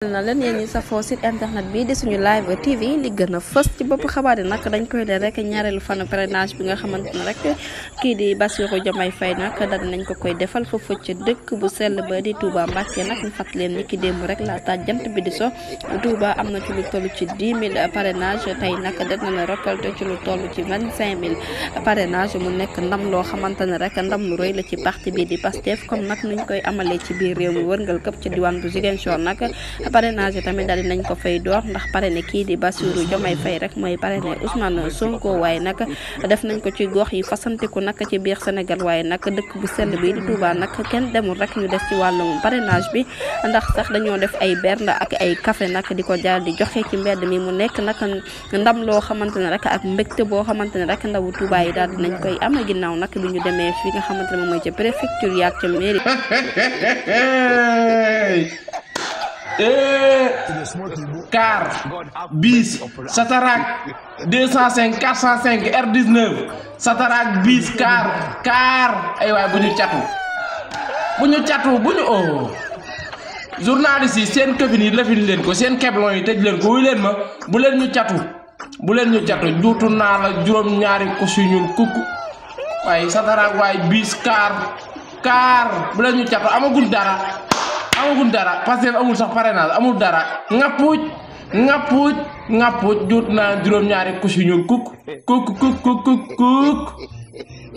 na leen yéen ñi safoo site internet bi di suñu live tv li gën a fës ci bopp xabaar yi nag dañ koy leen rek ñaareelu fan parrainage bi nga xamante ne rek kii di Bassirou Diomaye Faye nag dal nañ ko koy defal foofu ci dëkk bu sell ba di Touba Mbacké nag ñu fàttali leen ni ki démb rek laata jant bi di so Touba am na ci lu toll ci 10 000 parrainage tey nag def na récolté ci lu toll ci 25 000 parrainage mu nekk ndam loo xamante ne rek ndam lu rëy la ci parti bi di Pastef comme nag nuñ koy amalee ci biir réew mi wërngal këpp ci diwaan bu Ziguinchor nag parrainage tamit daal dinañ ko fay door ndax parrainé kii di Bassirou Diomaye Faye rek mooy parrainé Ousmane Sonko waaye nag def nañ ko ci gox yi fasantiku nag ci biir Sénégal waaye nag dëkk bu sell bi di Touba nag kenn demul rek ñu def ci wàllum parrainage bi ndax sax dañoo def ay bernde ak ay café nag di ko jaar di joxe ci mbedd mi mu nekk nag ndam loo xamante ne rek ak mbégte boo xamante ne rek ndawu Touba yi daal dinañ koy am ginnaaw nag bi ñu demee fi nga xamante ne moom mooy ca préfecture yaak ca mairie car bis Satarak 205 405 R19 Satarak bis car ay waay bu ñu catu bu ñu oh journaliste yi seen këfin yi lafin leen ko seen keblon yi tëj leen ko wuy leen ma bu leen ñu catu juutu naa la juróom-ñaari ko suñul kukk waaye Satarak waay bis car bu leen ñu catu amagul dara parce que amul sax parrainage amul dara ngappuuj juut naa juróom-ñaari kusi ñuul kuk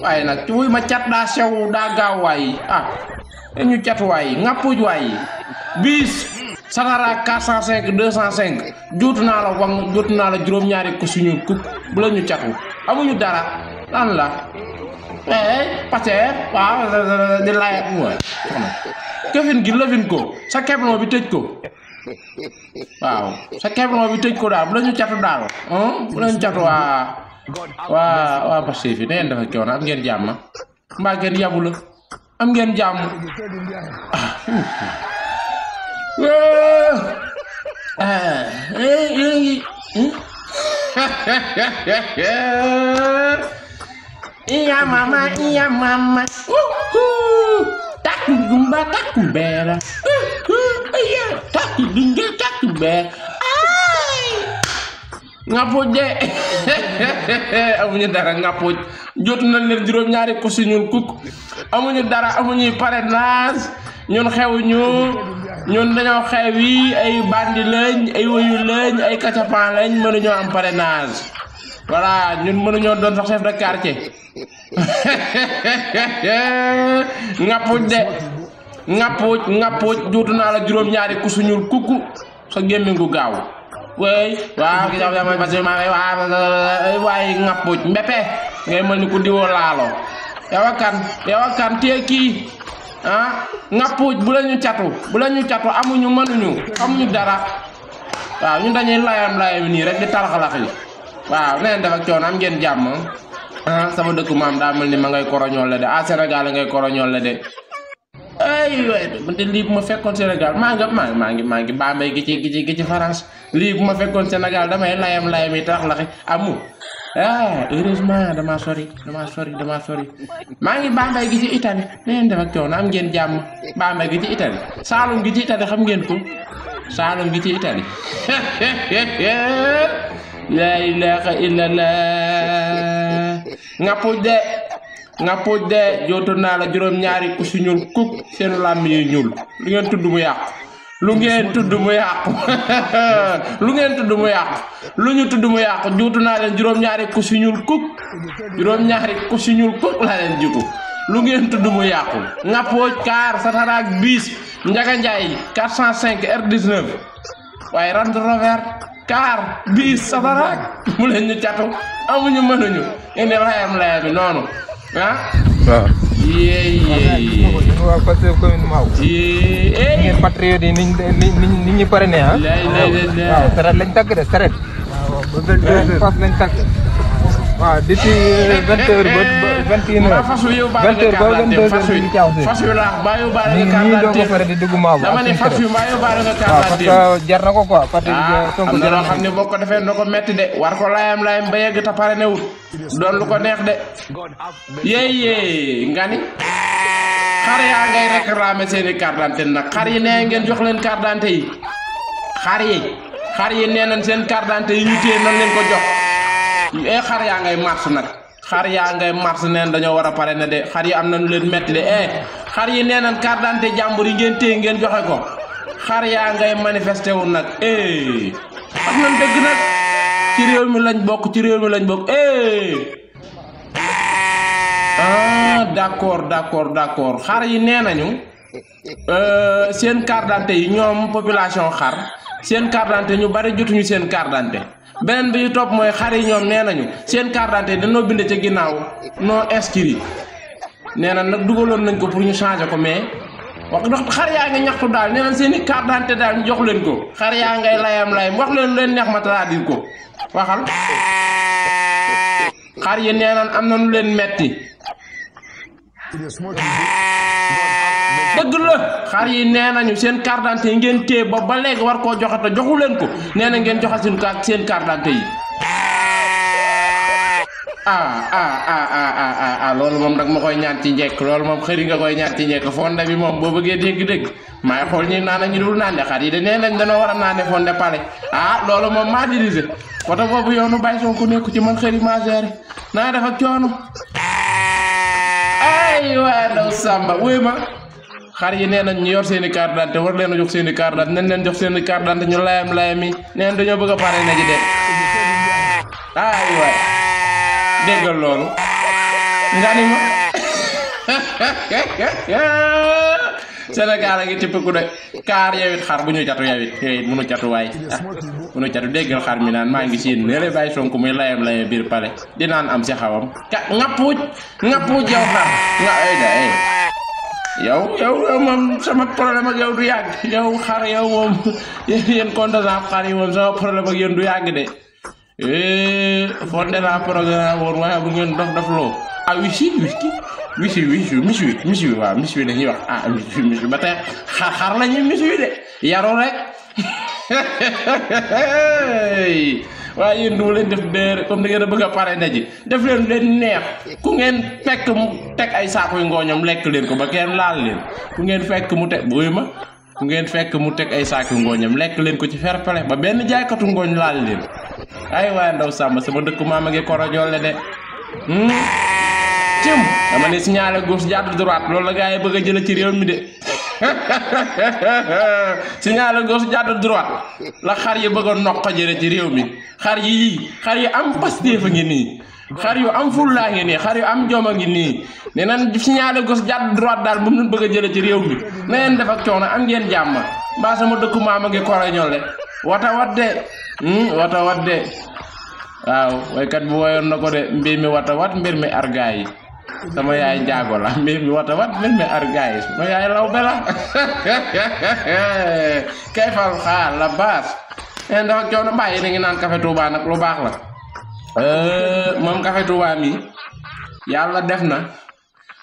waaye nag ci wuy ma cat daa sew daa gaaw waay ñu cat waay ngappuuj waay bis Satarak 405 205 juutu naa la wang juutu naa la juróom-ñaari kusi ñuul kuk bu la ñu catu amuñu dara lan la parce que waaw di layat mooy këfin gi lëfin ko sa keblon bi tëj ko waaw sa keblon bi tëj ko daal bu la ñu catu daal bu la ñu catu waa Pastef fi neen dafa coono am ngeen jàmm mbaa ngeen yabu la am ngeen jàmm iya mama takku gumba takku beera takku dinga takku beer ngappuj de amuñu dara ngappuj jot nañ leen juróom-ñaari ko si ñun kuk amuñu dara amuñuy parrainage ñun ñun dañoo xewi ay bandi lañ ay woyu lañ ay kacapan lañ mënuñoo am parrainage voilà ñun mënuñoo doon sax chef de quartier ngappuj juutu naa la juróom-ñaari ku suñul kukku sa gémmiñ gu gaaw wey waaw ki jaw ma parce que ma waaye ngappuj mbepe ngay mel ni ku diwoo laalo yow akan téye kii ngappuj bu la ñu catu amuñu dara waaw ñun dañuy layam nii rek di talaxalax yi waaw neen def ak coono am ngeen jàmm sama dëkk maam daa mel ni ma ngay koroñol la de Sénégal ngay koroñol la de ay man de lii bu ma fekkoon Sénégal maa ngi Bambey gi ci France lii bu ma fekkoon Sénégal damay layam yi tax laxi amu heureusement dama sori maa ngi Bambey gi ci Italie neen def ak coono am ngeen jàmm Bambey gi ci Italie Saalum gi ci Italie xam ngeen ko Saalum gi ci Italie la ilaha illallah ngappuj de jootu naa la juróom-ñaari ku si ñuul kuk seen làmm yi ñuul lu ngeen tudd mu yàqu lu ñu tudd mu yàqu jootu naa leen juróom-ñaari ku si ñuul kuk laa leen jiitu lu ngeen tudd mu yàqu ngappuj car Satarak bis Njaga Njaay 405 R19 waaye Range Rover car bis Satarak mu leen ñu catu amuñu mënuñu indi layam noonu waaw waa Pastef commune Maaw ngeen patriote yi ni ñu parrainé waaw saret lañ tàgg de saret ba 22h fas lañ tàgg waaw depuis 20h ba 21h 20h ba 22h fas yu la ba yu baale nga nii doo ko pare di dugg Maaw dama ne fas yu ba yu baale nga waaw parce que jar na ko quoi parce que am na loo xam ne boo ko defee na ko metti de war ko layam ba yegg ta parrainé wut doon lu ko neex de yéey nga ni xar yaa ngay réclamer seeni carte d'identité nag xar yi nee ngeen jox leen carte d'identité yi xar yi nee nañ seen carte d'identité yi ñu téye nan leen ko jox xar yaa ngay mars nag xar yaa ngay mars neen dañoo war a pare ne de xar yi am nañu leen metti de xar yi nee nañ carte d'identité jàmbur yi ngeen téye ngeen joxe ko xar yaa ngay manifesté wu nag wax nañ dëgg nag ci réew mi lañ bokk d'accord xar yi nee nañu seen carte d'identité yi ñoom population xar seen carte d'identité ñu bari jotuñu seen carte d'identité beneen bi ñu topp mooy xar yi ñoom nee nañu seen carte d'identité dañoo bind ca ginnaaw non inscrit nee na nag dugaloon nañ ko pour ñu changer ko mais wax dox xar yaa ngi ñaxtu daal nee nañ seen i carte d'identité daal ñu jox leen ko xar yaa ngay layam wax leen neex ma traduire ko waxal xar yi nee nañ am na lu leen metti dëgg la xar yi nee nañu seen carte d'identité yi ngeen téye ba léegi war koo joxe te joxu leen ko nee na ngeen joxe seen carte d'identité yi loolu moom nag ma koy ñaan ci njekk loolu moom xëri nga koy ñaan ci njekk fonde bi moom boo bëggee dégg-dégg maay xool ñi naan ñu dul naan de xar yi de nee nañ dañoo war a naan fonde pale loolu moom maa dirigé foto boobu yoonu bàyyi soo ku nekku ci man xëri maa géré naa def ak coono waa ndaw Samba wuy ma xar yi nee nañ ñu yor seen i carte d'identité war leen a jox seen i carte d'identité nañ leen jox seen i carte d'identité ñu layam yi neen dañoo bëgg a pare na ji de waay déggal loolu nga ni ma Sénégal a ngi tipp ku de kaar yowit xar bu ñu catu yowit munu catu waay munu catu déggal xar mi naan maa ngi siin ne bàyyi Sonko muy layam biir pale di naan am si xawam ngappuuj yow xar nga yow moom sama problème ak yow du yàgg yow xar yow moom yéen contingent xar yi moom sama problème ak yéen du yàgg de fonde la programme woon waaye bu ngeen dof loo mis wi waaw mis wi dañuy wax mis wi ba tey xar la ñuy mis wi de yaru rek waaye yéen du leen def dee comme da ngeen a bëgg a pare na ji def leen neex ku ngeen fekk mu teg ay saakuy ngooñam lekk leen ko ba kenn laal leen ku ngeen fekk mu teg ku ngeen fekk mu teg ay saakuy ngooñam lekk leen ko ci fair play ba benn jaaykatu ngooñ laal leen ay waaye ndaw Samba sama dëkk maama ngi korojolle de cim dama ne signalé gauche jàdd droite loolu la gaa yi bëgg a jële ci réew mi de signalé gauche jàdd droite la xar yi bëgg a noq jële ci réew mi xar yi am Pastef a ngi nii xar yu am fullaa ngi nii xar yu am jom a ngi nii ne nan signalé gauche jàdd droite daal moom lañ bëgg a jële ci réew mi na ngeen def ak coono am ngeen jàmm mbaa sama dëkku maama ngi koroñolle wata wat de waaw waykat bi woyoon na ko de mbir mi wata wat mbir mi argaay sama yaay njaago la mbir mi wata wat mbir mi argaay sama yaay law bela kay fal xaar la baas en dafa coono mbaa yéen a ngi naan café Touba nag lu baax la moom café Touba mi yàlla def na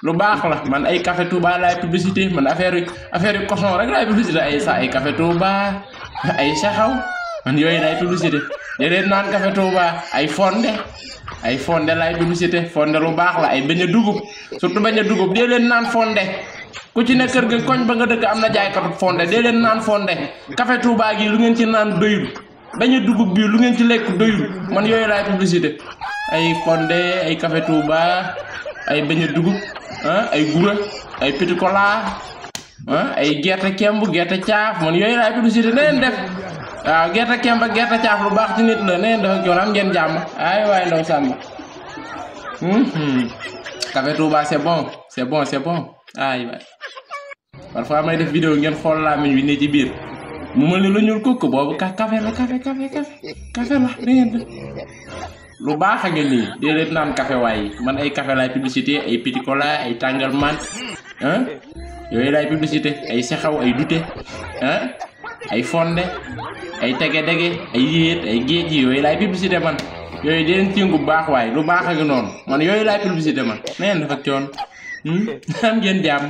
lu baax la man ay café Touba laay publicité man affaire yu cochon rek laay publicité ay café Touba ay saxaw man yooyu laay publicité déedéet naan café Touba ay fonde laay publicité fonde lu baax la ay beñ a dugub surtout beñ a dugub dee leen naan fonde ku ci ne kër ga koñ ba nga dëkk am na jaaykatu fonde dee leen naan fonde café Touba gi lu ngeen ci naan doyul beñ a dugub bi lu ngeen ci lekk doyul man yooyu laay publicité ay fonde ay café Touba ay beñ a dugub ay gura ay petit cola ay gerte kemb gerte caaf man yooyu laay publicité na leen def waaw gerte kemb ak gerte caaf lu baax ci nit la neen dafa joon am ngeen jàmm ay waay ndaw Samba café Touba c'est bon ay waay parfois may def vidéo ngeen xool làmmiñ wi ne ci biir mu mel ni lu ñuul kukk boobu café la dangeen lu baax a ngi nii déedéet naan café waay man ay café laay publicité ay petit cola ay tàngal man yooyu laay publicité ay sexaw ay dute ay fonde ay tege-dege ay yéet ay géej yooyu laay publicité man yooyu deen ci ngu baax waay lu baax a ngi noonu man yooyu laay publicité man neen dafa coon am ngeen jàmm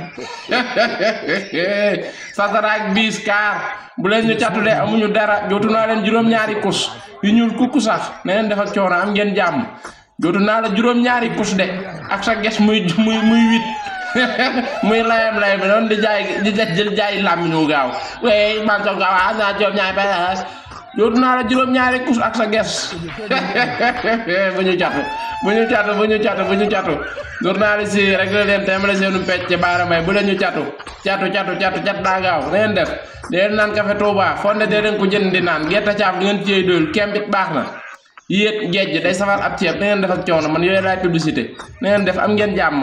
sataraak biis kaar bu leen ñu catulee amuñu dara jootu naa leen juróom-ñaari kus yu ñuul kukku sax neen dafa coono am ngeen jàmm jootu naa la juróom-ñaari kus de ak sa ges muy 8 muy layam bi noonu di jaay làmmiñu gaaw wey man so gaaw naa joom ñaay ba jot naa la juróom-ñaari kus ak sa ges bu ñu catu journaliste yi rek leen témale seenu pecc baara may bu leen ñu catu daa gaaw na ngeen def deen naan café Touba fonde dee leen ko jënd di naan gerte caaf di ngeen ciyey doyul kembit baax na yéet géej day safar ab ceeb na ngeen def ak coono man yooyu laay publicité na ngeen def am ngeen jàmm